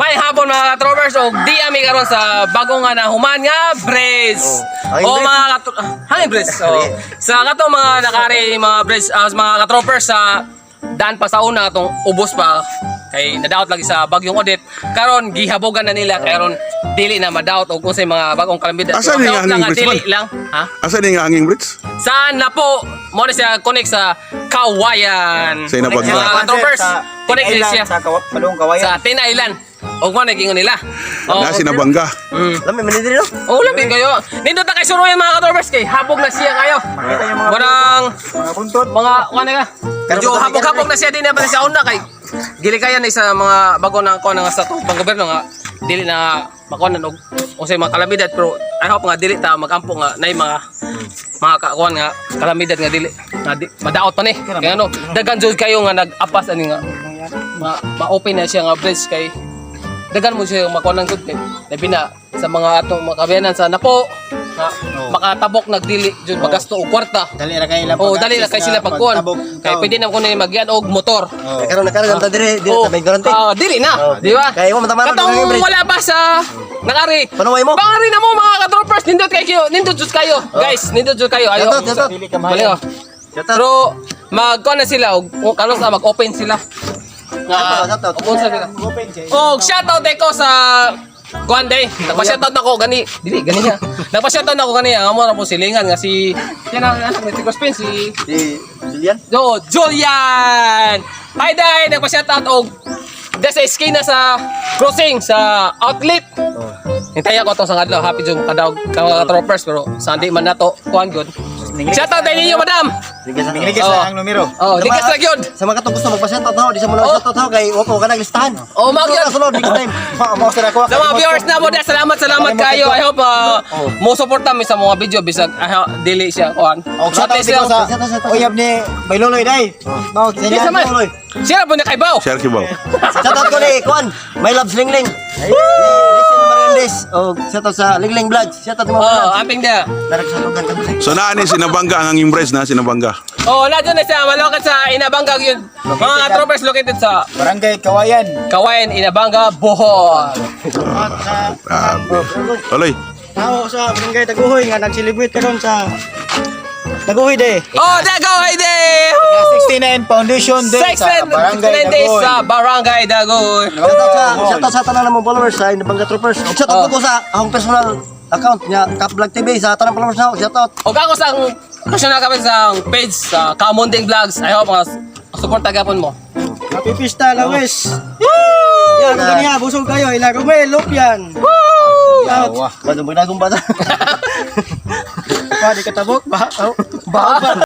May hapon, mga katropers, og di ami karon sa bago nga nahuman nga bridge. Oh, hangin O bridge. mga hangin bridge. Oh. Sa katong mga nakari mga bridge, mga katropers sa daan pa sa una atong ubos pa kay nadaot lagi sa bagyong Odette, karon gihabogan na nila, karon dili na madaot og unsay mga bagong kalamidad. Asa ni Daot nga lang hanging nga bridge dili man? lang ha. Asa ni nga hanging bridge? Saan na po mo na siya connect sa Kawayan. Sa Inabanga. Mga katropers, connect na siya Sa Palong Kawayan. sa Tin Island. Og mo naging nila. Oh, Na sinabangga. Lami man diri, no? Oh, labi kayo. Nindot na kay suruyan, mga katropers, kay habog na siya kayo. Makita yung mga Warang mga buntot. Mga kuan na ka. Medyo habog-habog na siya din na sa una kay gili kaya na sa mga bago na kuan nga sa tubang gobyerno nga dili na makuan og unsay mga kalamidad, pero I hope nga dili ta magampo nga nay mga kakuan nga kalamidad nga dili nga di, madaot pa ni. Kaya ano, daghan jud kayo nga nag-apas ani nga ma-open na siya nga bridge kay daghan mo siya makuan ng good kay labi na sa mga atong mga kabiyanan sa Napo nga makatabok nagdili jud magasto og kwarta. Dali ra kay ilang Oh, dali na kay sila pagkuan. pagtabok. Kay pwede na kuno magyan og motor. Kay karon nakaroon ta diri, diri Oh, ta may garante. ah, dili na, di ba? Kay mo matamaron Katong ng bridge. wala pa sa nakari. Panuway mo. Pangari na mo, mga ka-troopers, nindot kayo, nindot jud kayo. Guys, nindot jud kayo. Ayo. Shout out, shout out. Dili ka mahal. Bali, oh. Shout out. Pero magkuan na sila og karon sa mag-open sila. Nga Shout out, shout out. open sila. Open siya. Oh, shoutout ko sa kuan day. Nagpa-shoutout ako gani. Dili gani niya. Nagpa-shoutout ako gani. Ang amo na po silingan nga si yan ang anak ni Tiko Spin si Si Julian. Yo, Julian! Hi, Day! Nagpa-shoutout og des sa eskina sa crossing sa outlet. Oh. Hintay ako tong sa adlaw. Happy jud kadaog ka mga troopers, pero sa di man nato kuan good. Shoutout din ninyo, madam. Ligas na. Ningiligas Oh. na ang numero. Oh, likas na gyud. Sa mga katong gusto magpa-shoutout ho, di sa mga Oh. shoutout ho kay wa ko ka naglistahan. Oh, mga Sunod gyud. na, sunod next time. Mao sir ako. Sa mga viewers na mo, Day, salamat, salamat kayo. I hope mo suporta mi sa mga video bisag dili siya kuan. Og shoutout At least ko sa Shout out, shout out. uyab ni Bayloloy day. Mao Di sa man. Siya po niya kay Bao. Share kibaw. Shoutout ko ni Kuan, My Loves Lingling. Ni Listen Mariandes. Oh, shoutout sa Lingling Vlogs. Shoutout mga Oh, vlogs. amping dia. Darag sa lugar ka. So naa ni sinabangga ang hanging bridge na sinabangga. Oh, na dyan na siya malokat sa Inabanga yun. Mga troopers, located sa Barangay Kawayan. Kawayan, Inabanga, Bohol. Grabe. Oloy, Tao sa Barangay Taguhoy nga nag-celebrate karon sa Taguhoy Day. Oh, Dagoy Day! 69 Foundation Day sa 69 Barangay days Dagoy. sa Barangay Dagoy. Shoutout sa tanan namong followers sa Inabanga Troopers. Og shoutout ko sa akong personal account nga Cap Vlog TV sa tanang followers na ako. Shoutout. O kako sa ang personal kami sa ang page sa Kamunding Vlogs. I hope mga suporta gapon mo. Happy Pista Lawes. Yan, kung ganiya, busog kayo. Ila Romel, Lopyan. Out. Badong bagdagong bata. Pa, di katabok ba? Oh, ba?